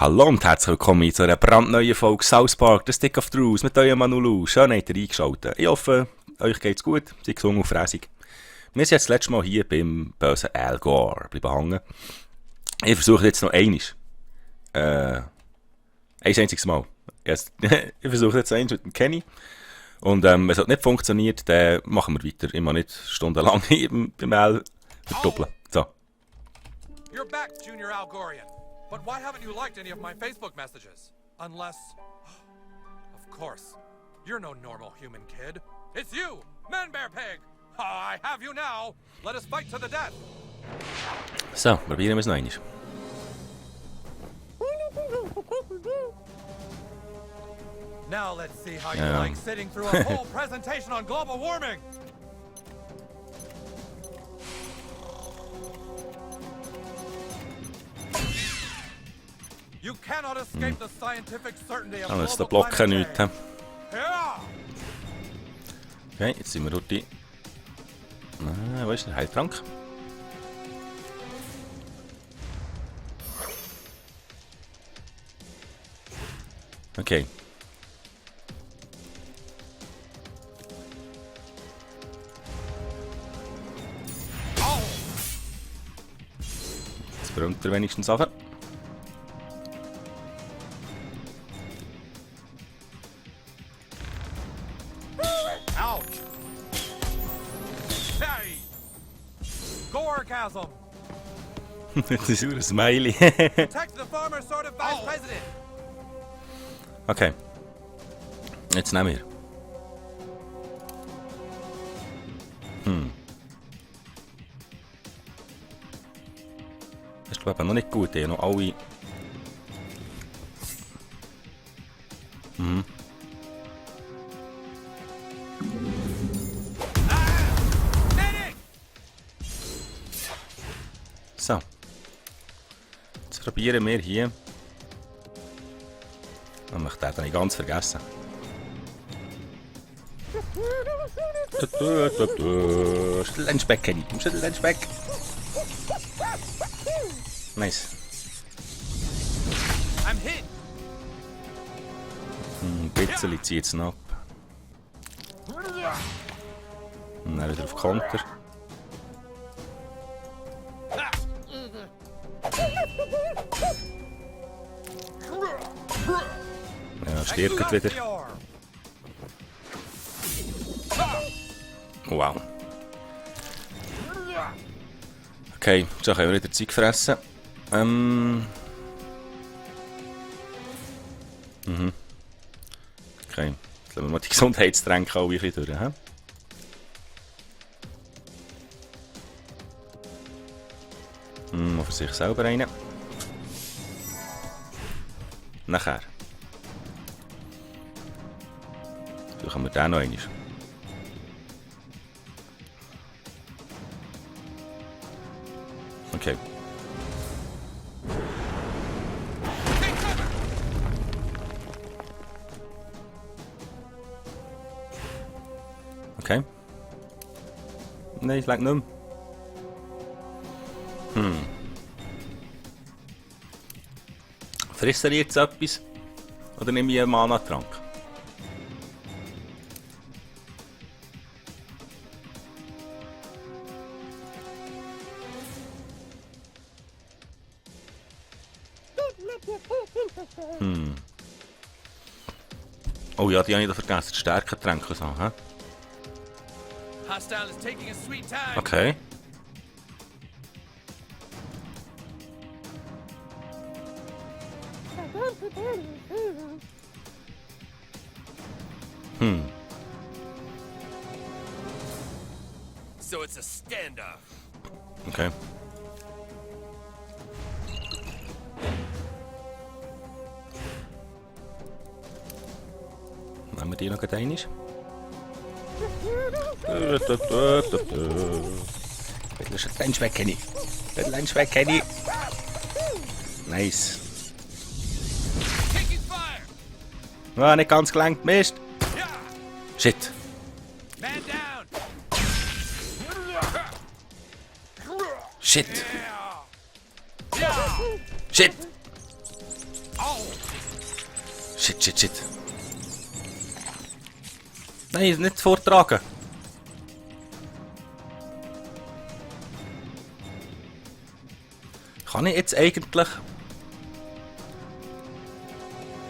Hallo und herzlich willkommen zu einer brandneuen Folge SOUTHPARK, das Stick of Truth mit eurem Anulu. Schön habt ihr eingeschaltet. Ich hoffe, euch geht's gut, seid gesund und fräsig. Wir sind jetzt das letzte Mal hier beim bösen Al Gore bleiben hängen. Ich versuche jetzt noch einmal. Ein einziges Mal. Ich versuche jetzt eins mit dem Kenny. Und wenn es nicht funktioniert, dann machen wir weiter. Immer nicht stundenlang hier beim Al verdoppeln. So. You're back, Junior Algorian. But why haven't you liked any of my Facebook messages? Unless... Of course. You're no normal human kid. It's you, Man-Bear Pig! I have you now! Let us fight to the death! So, probieren wir es noch einmal. Now let's see how you like sitting through a whole presentation on global warming! You cannot escape the scientific certainty of jetzt der global Blocken climate nicht. change. Okay, jetzt sind wir dort. Wo ist der Heiltrank? Okay. Jetzt bringt er wenigstens auf. Gorgasm! Das ist ein Smiley. Protect the former sort of vice president! Okay. Jetzt nehmen wir. Das ist glaube ich noch nicht gut. Ich habe noch alle... So. Jetzt probieren wir hier. Ich möchte den nicht ganz vergessen. Schüttel deinen Speck, Kenny. Schüttel deinen Speck. Nice. I'm hit! Ein bisschen zieht es noch ab. Und dann wieder auf Konter. Ja, stirbt wieder. Wow. Okay, so können wir wieder Zeug fressen. Okay, jetzt lassen wir mal die Gesundheitstränke auch ein bisschen durch. Mal für sich selber rein. Nachher. Suchen wir den noch einmal. Okay. Okay. Nein, ich lag nicht mehr. Frisst er jetzt etwas? Oder nehme ich einen Mana-Trank? Oh ja, die habe ich da vergessen. Die Stärketränke so, hä? Hostile is taking a sweet time! Okay. So it's a standoff. Okay. Nehmen wir die noch einmal. Ein Schweck, Kenny. Ein Schweck, Kenny. Nice. Taking fire! Ah, nicht ganz gelangt, Mist. Shit. Man down! Shit. Shit. Shit, shit, shit. Nein, nicht vortragen. Kann ich jetzt eigentlich...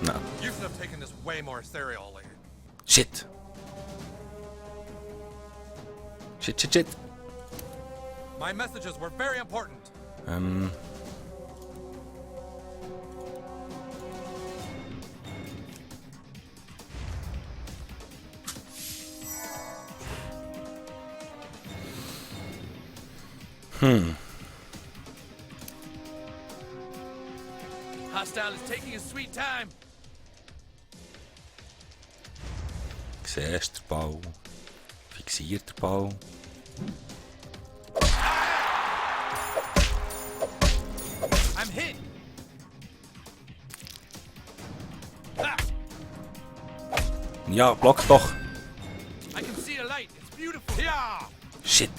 Nein. You should have taken this way more serially. Shit. Shit, shit, shit. My messages were very important. Hostile is taking his sweet time. Siehst den Ball. Fixiert den Ball. I'm hit. Ja, block doch. I can see a light. It's beautiful. Yeah. Shit.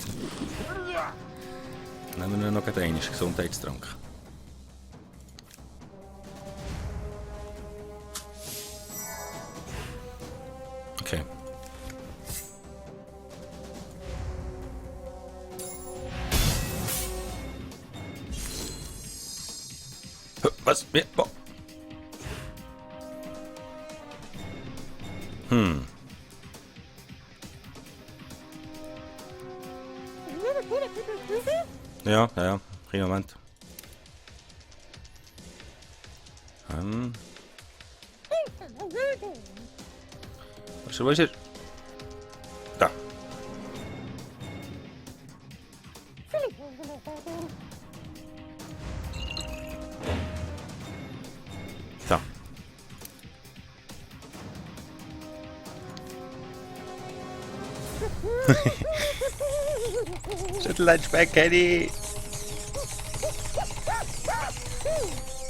Nehmen wir noch einen Gesundheitstrank. Okay. Was? Ja, ja, kleinen Moment. Wo ist er? Da. Da. Schüttel Spanky.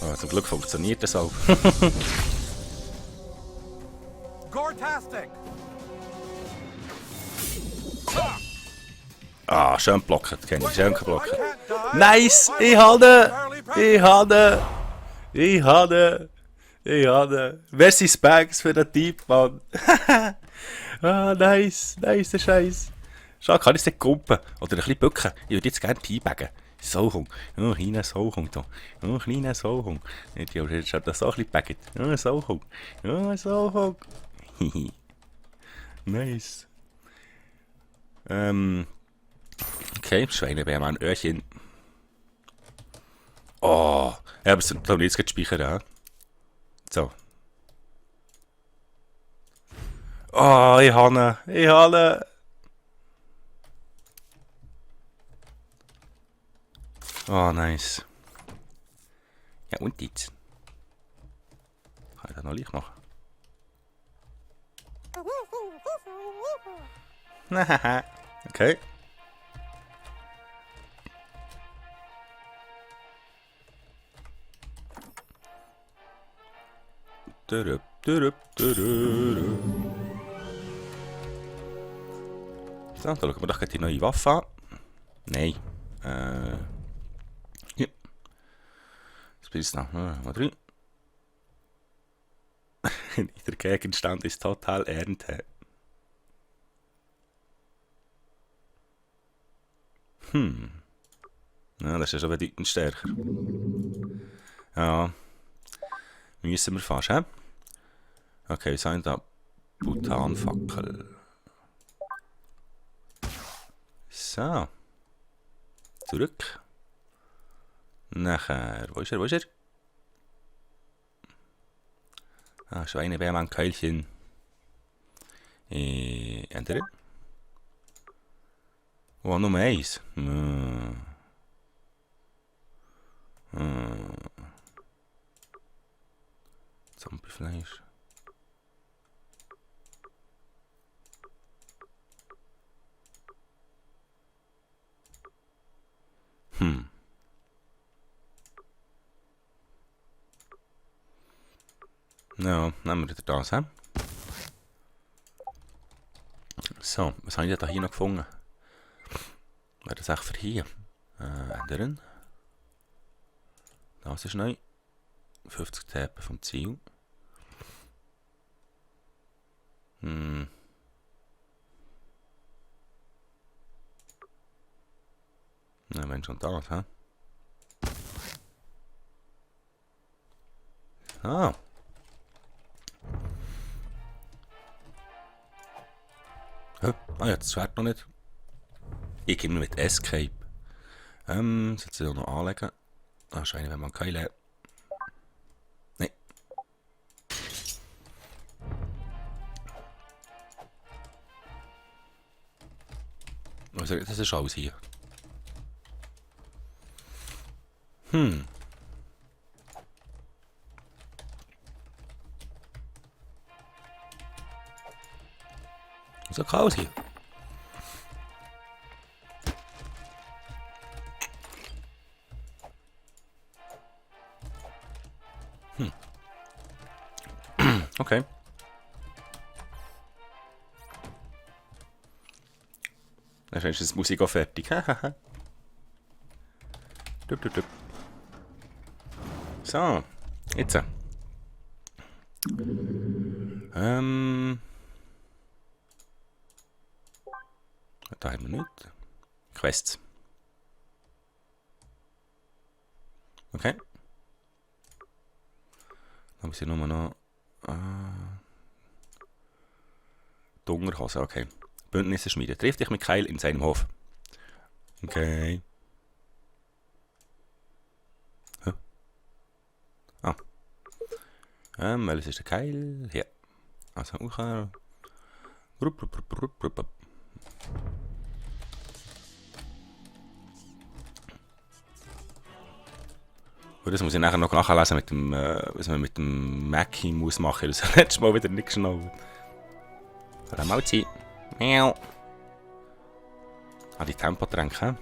Oh, zum Glück funktioniert das auch. Gortastic. Ah, schön blockt, kenne ich. Schön geblockt. Nice! Ich habe Merci Spags für den Typ, Mann. Ah, nice. Nice, der Scheiß. Schau, kann ich es nicht kumpen? Oder ein bisschen bücken? Ich würde jetzt gerne teabaggen. Sauhung. Oh, kleiner Sauhung da. Oh, kleiner Sauhung. Ich habe jetzt schon das so ein bisschen bagget. Oh, Sauhung. Oh, Sauhung. Nice. Okay, Schweinebär, ein Öhrchen. Oh, ja, aber ich glaube, jetzt geht speichern, ja. So. Oh, ich habe ihn. Oh, nice. Ja, und jetzt? Kann ich das noch leicht machen? Okay. So, dann schauen wir doch die neue Waffe an. Nein. Ja. Jetzt bin ich noch. Mal 3. Der Gegenstand ist total Ernte. Ja, das ist ja schon bedeutend stärker. Ja. Müssen wir fast, hä? Okay, wir sind da. Butanfackel. So. Zurück. Nachher, wo ist er? Ah, Schweinebär, ein Keulchen. Ändern. Oh, Nummer 1. Zombiefleisch. Ja, nehmen wir wieder das, hä? So, was habe ich da hier noch gefunden? Wäre das echt für hier? Ändern. Das ist neu. 50 TP vom Ziel. Ja, wenn schon das, hä? Ah. Hä? Ah ja, das Schwert noch nicht. Ich gehe mit Escape. Jetzt will ich noch anlegen. Wahrscheinlich, wenn man keine... Nein. Also, das ist alles hier. So alles hier. Okay. Dann ist die Musik auch fertig. So, jetzt. Da haben wir nicht. Quests. Okay. Dann muss ich nur noch... Dungerhose, okay. Bündnisse schmieden. Triff dich mit Keil in seinem Hof. Okay. Huh. Ah. Welches ist der Keil? Hier. Also, auch. Und das muss ich nachher noch nachlesen, mit dem, was man mit dem Mackie muss machen. Das letztes Mal wieder nicht geschnallt. Dann mal Zeit. Miau. Ah, die Tempotränke.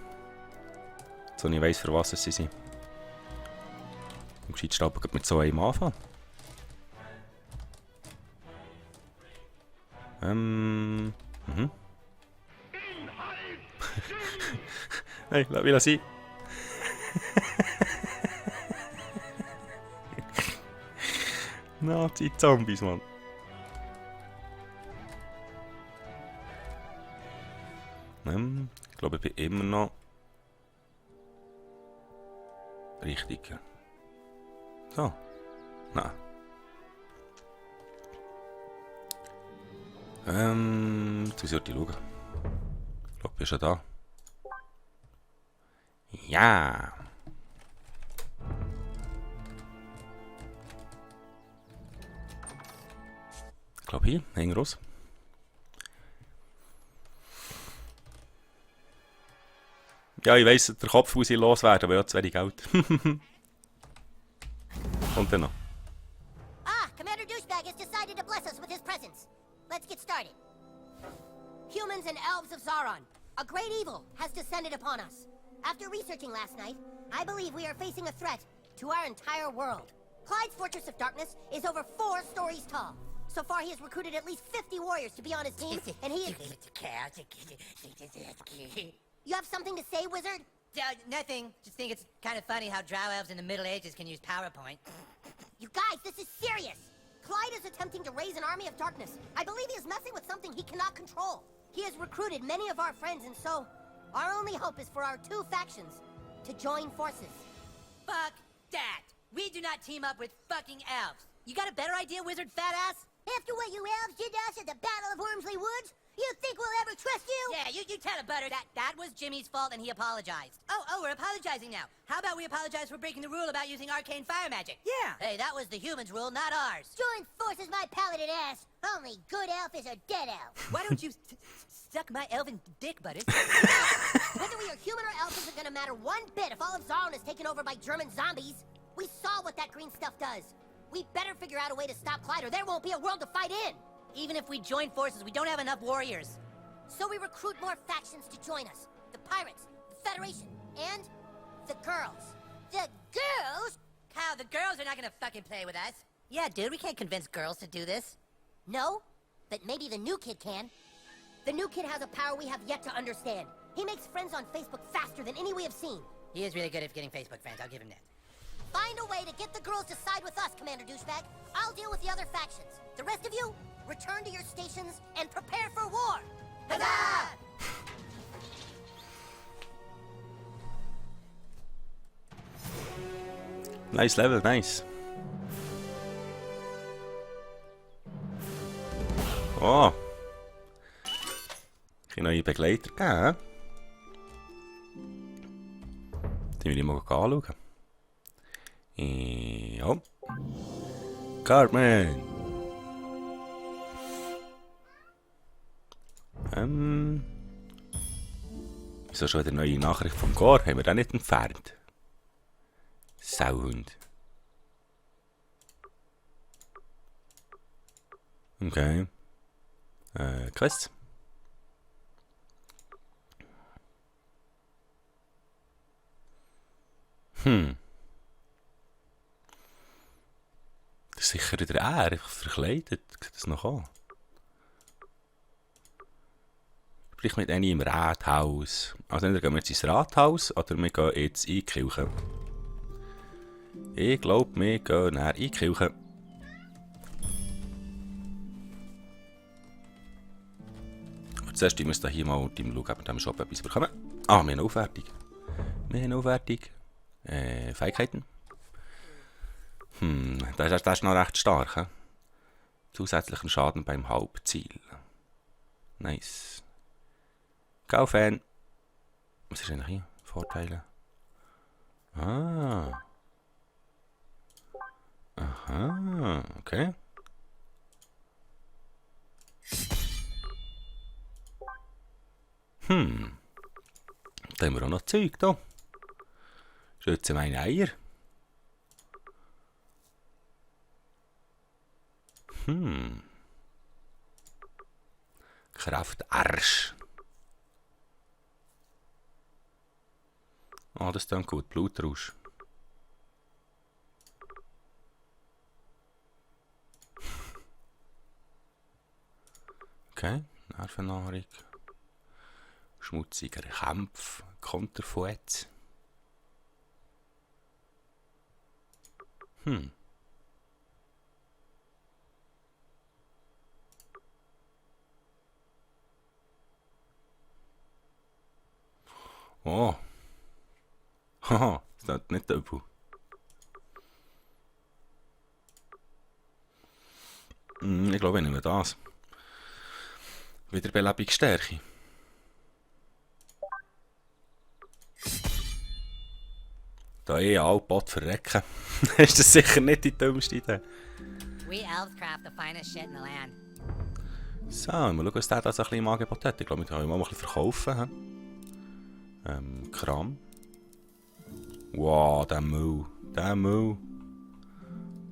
So ich weiss, für was sie sind. Im gescheitsten aber mit so einem anfangen. Hey, lass mich sein. Nazi-Zombies, Mann. Ich glaube, ich bin immer noch richtig. So. Nein. Jetzt sollte ich schauen. Ich glaube, ich bin schon da. Ja. Ich glaube hier, hängen raus. Ja, ich weiss, der Kopf muss ich loswerden, aber ja, zu wenig Geld. Und dann noch. Ah, Commander Douchebag has decided to bless us with his presence. Let's get started. Humans and elves of Zaron, a great evil has descended upon us. After researching last night, I believe we are facing a threat to our entire world. Clyde's Fortress of Darkness is over 4 stories tall. So far, he has recruited at least 50 warriors to be on his team, and he is... You have something to say, Wizard? Nothing. Just think it's kind of funny how drow elves in the Middle Ages can use PowerPoint. You guys, this is serious! Clyde is attempting to raise an army of darkness. I believe he is messing with something he cannot control. He has recruited many of our friends, and so... Our only hope is for our 2 factions to join forces. Fuck that! We do not team up with fucking elves. You got a better idea, wizard fat ass? After what you elves did to us at the Battle of Wormsley Woods, you think we'll ever trust you? Yeah, you tell it, Butter. That was Jimmy's fault and he apologized. Oh, we're apologizing now. How about we apologize for breaking the rule about using arcane fire magic? Yeah. Hey, that was the humans' rule, not ours. Join forces, my paladin ass. Only good elf is a dead elf. Why don't you suck my elven dick, Butter? Whether we are human or elf isn't gonna matter one bit if all of Zaron is taken over by German zombies. We saw what that green stuff does. We better figure out a way to stop Clyde or there won't be a world to fight in. Even if we join forces, we don't have enough warriors. So we recruit more factions to join us. The Pirates, the Federation, and the girls. The girls? Kyle, the girls are not gonna fucking play with us. Yeah, dude, we can't convince girls to do this. No, but maybe the new kid can. The new kid has a power we have yet to understand. He makes friends on Facebook faster than any we have seen. He is really good at getting Facebook friends, I'll give him that. Find a way to get the girls to side with us, Commander Douchebag. I'll deal with the other factions. The rest of you, return to your stations and prepare for war. Huzzah! Nice Level, nice. Oh. Ein neue Begleiter gegeben. Die will ich mal anschauen. Ja. Cartman. Wieso schon wieder eine neue Nachricht vom Gar? Haben wir den nicht entfernt? Sauhund. Okay. Quest. Das ist sicher wieder er, einfach verkleidet. Sieht das noch an? Vielleicht mit einem im Rathaus. Also entweder gehen wir jetzt ins Rathaus oder wir gehen jetzt in die Kirche. Ich glaube, wir gehen näher in die Kirche. Aber zuerst müssen wir hier mal schauen, ob wir dem Shop etwas bekommen. Ah, wir haben eine Aufwertung. Fähigkeiten. Das ist noch recht stark. He? Zusätzlichen Schaden beim Hauptziel. Nice. Gau-Fan. Was ist eigentlich hier? Vorteile. Ah. Aha, okay. Da haben wir auch noch Zeug da. Schütze meine Eier. Kraft Arsch. Ah, das ist dann gut. Blutrausch. Okay, Nervennahrung. Schmutziger Kampf. Konterfuet. Oh. Haha, das ist nicht übel. Ich glaube, ich nehme das. Wiederbelebungsstärke. Da Altbot verrecken. Ist das sicher nicht die dümmste Idee. We elves craft the finest shit in the land. So, mal schauen, was der da so ein bisschen im Angebot hat. Ich glaube, wir können ihn mal ein bisschen verkaufen. Kram. Wow, der Müll.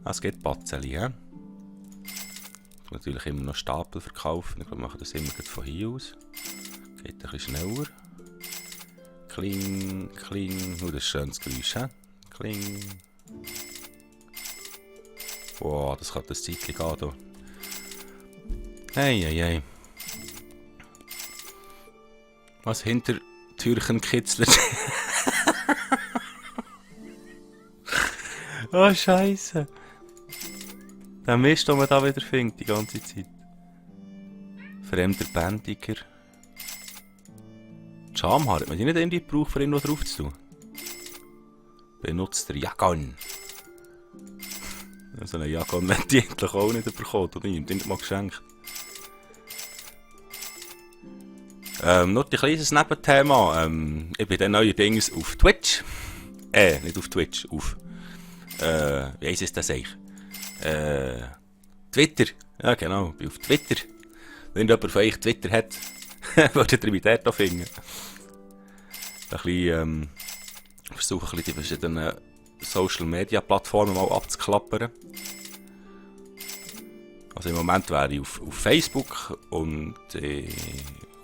Es gibt Batzeli, hä? Natürlich immer noch Stapel verkaufen. Ich glaube, wir machen das immer von hier aus. Geht ein bisschen schneller. Kling. Das ist ein schönes Geräusch, hä? Kling. Wow, das kann das Zeitchen gehen hier. Hey. Was hinter Türchen kitzelt. Oh, Scheiße. Der Mist, den man da wieder findet, die ganze Zeit. Fremder Bändiger. Schamhaar, hat man die nicht irgendwie gebraucht, um ihn noch drauf zu tun? Benutzt der Jagon. So einen Jagon wird die endlich auch nicht bekommen, oder nicht? Den hat mal geschenkt. Noch ein kleines Nebenthema. Ich bin dann neuerdings auf Twitch. Nicht auf Twitch, auf... wie heisst es das eigentlich? Twitter. Ja genau, ich bin auf Twitter. Wenn jemand von euch Twitter hat, würdet ihr mich dort finden. Ein bisschen, versuche ein bisschen die verschiedenen Social Media Plattformen mal abzuklappern. Also im Moment wäre ich auf Facebook und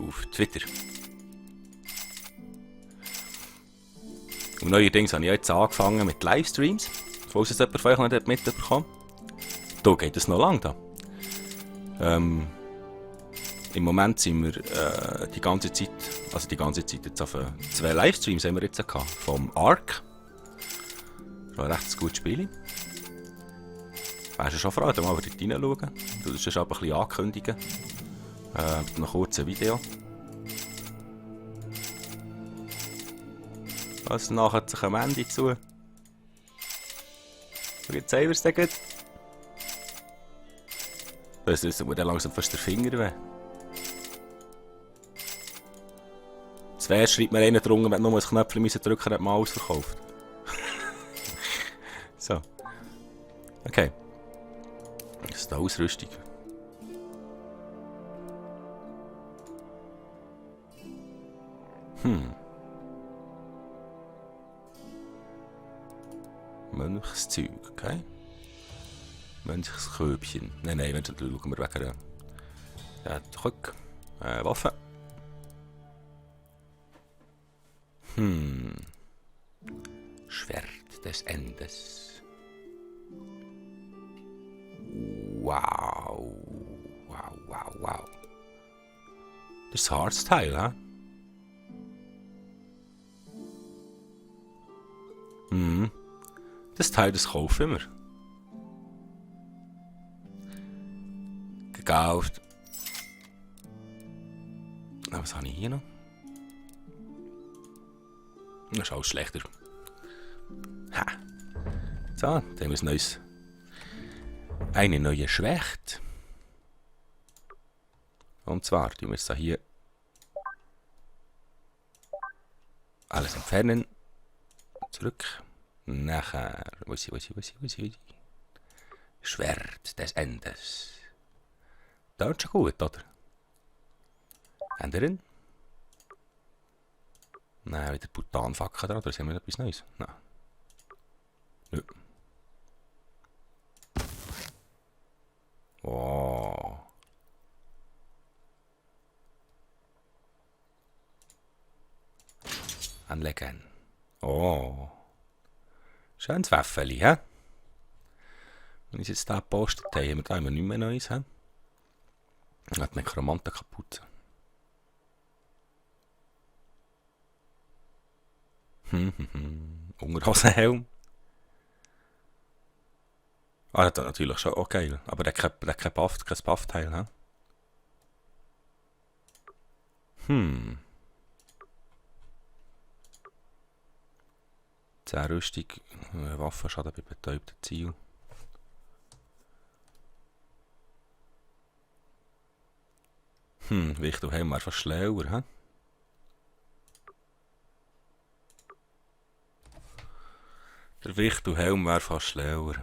auf Twitter. Und neuerdings habe ich jetzt angefangen mit Livestreams. Falls es jemand von euch nicht mitbekommen hat. Da geht es noch lang da. Im Moment sind wir die ganze Zeit jetzt auf 2 Livestreams haben wir jetzt gehabt. Vom Ark. Ein recht gutes Spiel. Weißt du schon Freude, mal dort reinschauen. Du musst aber ein bisschen ankündigen. Mit einem kurzen Video. Was nachher sich am Ende zu. Jetzt sehen wir es dann gut. Das ist mir dann langsam fast der Finger weh. Zuerst schreibt mir einer drunter, wenn du nur ein Knöpfchen drücken hat man alles verkauft. So. Okay. Das ist die Ausrüstung. Mönchszeug, okay. Mönchsköbchen. Nein, wenn schauen wir wegen der Rück. Waffe. Schwert des Endes. Wow. Wow. Das ist ein hartes Teil, hä? Das Teil, das kaufen wir. Gekauft. Was habe ich hier noch? Das ist alles schlechter. Ha. So, dann haben wir ein neues. Eine neue Schwert. Und zwar tun wir es hier alles entfernen. Zurück. Nachher. Wo ist sie? Schwert des Endes. Das ist schon gut, oder? Ändern. Nein, wieder Butanfackel dran, oder sehen wir etwas Neues? Nein. Nö. Oh. Anlegen. Oh. Schönes Waffeli, hä? Wenn ich jetzt da gepostet habe, haben wir da immer nicht mehr Neues, hä? Hat die Nekromantenkapuze. Unterhosenhelm. Ah, das hat natürlich schon auch geil. Aber der hat kein Buff-Teil, hä? 10 Rüstung, Waffenschaden bei betäubten Ziel. Wichtig, haben wir einfach schlauer, hä? Der Wichtel Helm wäre fast schlauer.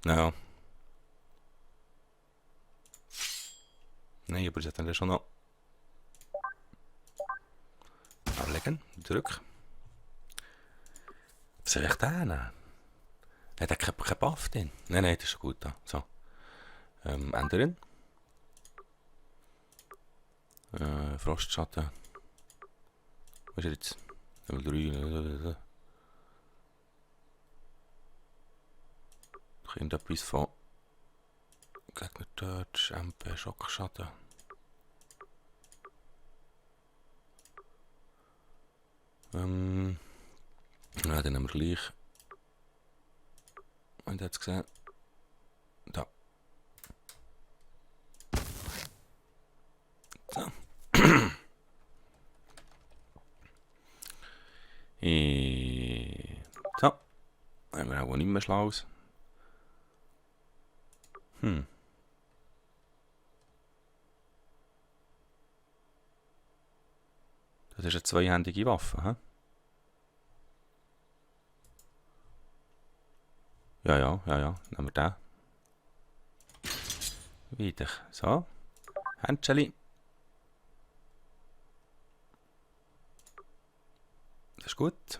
Ja. Nein, aber ich hätte dann schon noch ablegen, zurück. Was soll ich da nehmen? Er hat keinen Buff drin. Nein, das ist schon gut da. So. Ändern. Frostschatten. Was ist er jetzt? Level 3. Irgendetwas von Gegner Dodge, MP, Schockschaden. Ja, dann nehmen wir gleich. Und jetzt gesehen. Da. So. So. Haben wir auch nicht mehr Schlaues. Das ist eine zweihändige Waffe, hä? Ja. Nehmen wir den. Wieder. So. Händchen. Das ist gut.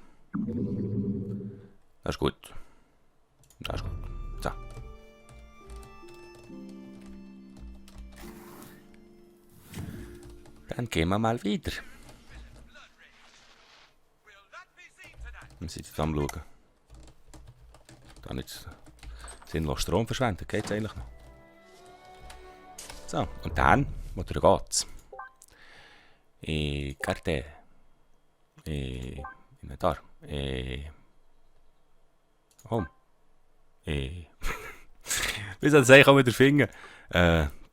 Das ist gut. Das ist gut. So. Dann gehen wir mal wieder. Wir sind jetzt am Schauen. Da nicht sinnlos Strom verschwenden, geht's eigentlich noch. So, und dann, wo geht's? Karte. Inventar. Home. Wie soll das eigentlich auch wieder finden?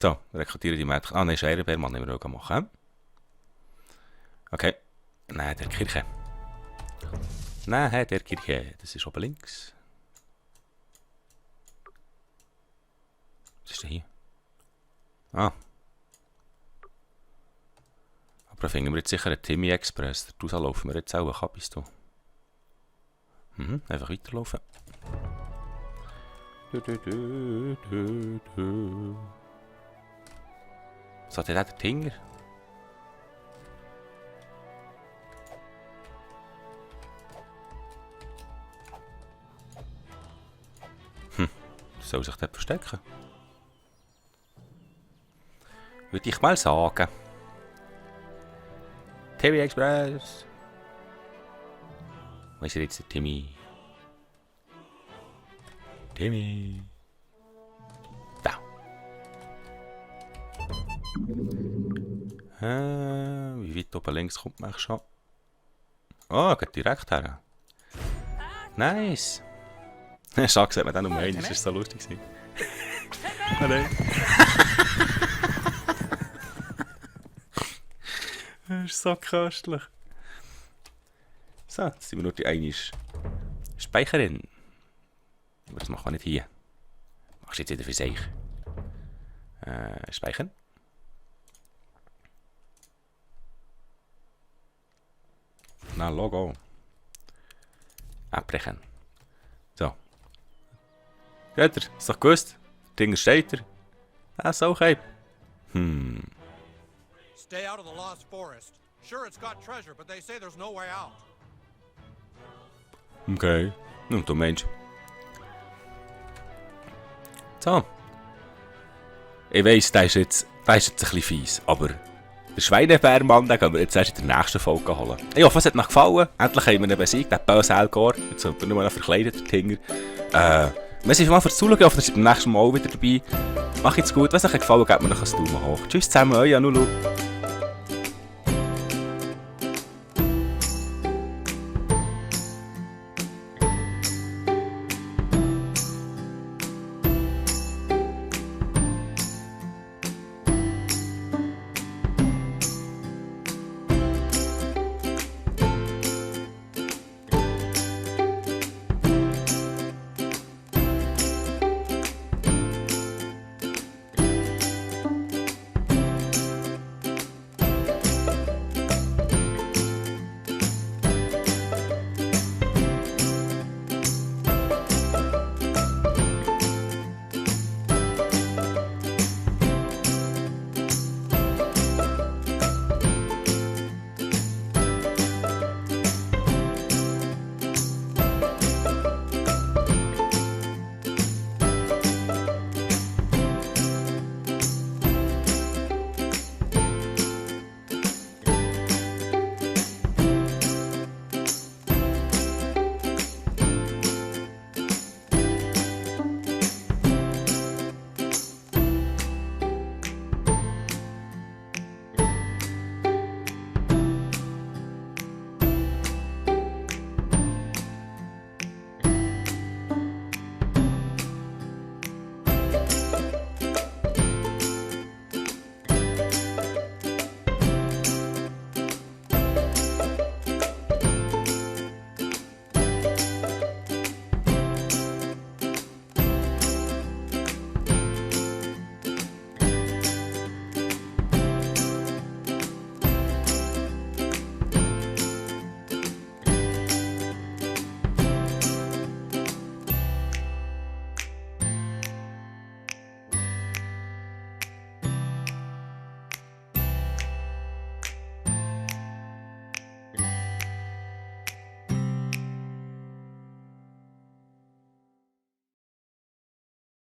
So, rekrutiere die Mädchen. Ah, nein, Scherenbärmann haben wir auch machen. Okay. Nein, der Kirche. Nein, der Kirche. Das ist oben links. Was ist denn hier? Ah. Aber da finden wir jetzt sicher einen Timmy Express. Daraus laufen wir jetzt auch. Was bist du? Einfach weiterlaufen. Was hat der Tinger? Soll sich dort verstecken? Würde ich mal sagen. TV Express. Wo ist jetzt der Timmy? Timmy. Da. Wie weit oben links kommt man schon? Oh, geht direkt her. Nice. Schade, sieht man dann um einen, das war so lustig. Oh nein. Das ist so köstlich. So, jetzt sind wir nur die eine Speicherin. Aber das machen wir nicht hier. Machst du jetzt wieder für sich. Speichern. Na, Logo. Abbrechen. So. Geht er? Ist doch gewusst? Ding steht er. Ah, so okay. Stay out of the lost forest. Sure, it's got treasure, but they say there's no way out. Okay. Nun, du Mensch. So. Ich weiss, der ist jetzt ein bisschen fies, aber der Schweinebärmann, den gehen wir jetzt erst in der nächsten Folge holen. Ich hoffe, es hat euch gefallen. Endlich haben wir ihn besiegt, den bösen Elgor. Jetzt sind wir nur noch verkleidet, der Tinger. Merci vielmals fürs Zuschauen. Ich hoffe, ihr seid beim nächsten Mal auch wieder dabei. Macht es gut. Wenn es euch gefallen hat, gebt mir noch einen Daumen hoch. Tschüss zusammen, euch Anulu.